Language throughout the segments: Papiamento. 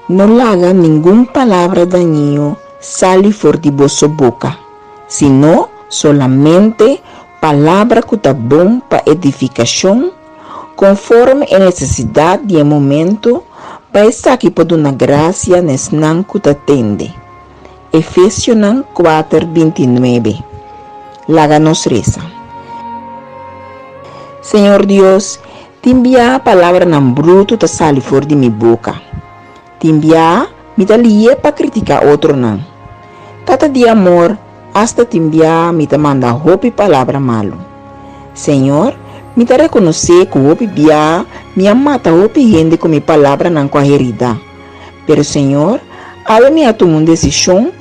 No laga ningun palabra dañino sali for di boso boka, sino solamente palabra ku ta bon pa edifikashon, konforme e nesesidat di e momento, pa esaki por duna grasia na esnan ku ta tende. Efesionan kuater bintinuebe. Laga nos resa. Señor Dios, tin biaha palabranan brutu ta sali for di mi boka. Tin biaha mi ta lié pa kritiká otronan. Tata di amor, asta tin biaha mi ta manda hopi palabra malu. Señor, mi ta rekonosé ku hopi biaha mi a mata hopi hende ku mi palabranan ku a heridá. Pero Señor, awe mi a tuma un desishon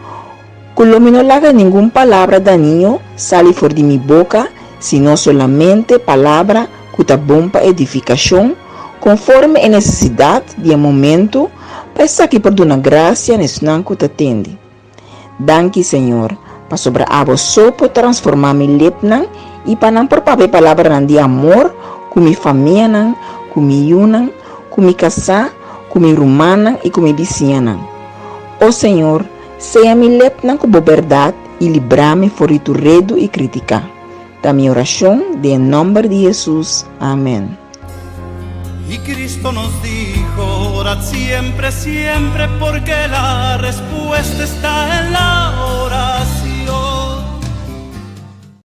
ku lo mi no laga ningun palabra dañino sali for di mi boka, sino solamente palabra ku ta bon pa edifikashon, konforme e nesesidat di e momentu, pa esaki por duna grasia na esnan ku ta tende. Danki, Señor, pasobra abo so por transformá mi lepnan i pa nan por papia palabranan di amor ku mi famianan, ku mi yunan, ku mi kasá, ku mi rumannan i ku mi bisiñanan. O Señor, seya mi lepnan ku bo bèrdat i libra mi for di tur redu i kritiká. Ta mi orashon den e nòmber di Hesus. Amèn. Y Cristo nos dijo, orad siempre, siempre, porque la respuesta está en la oración.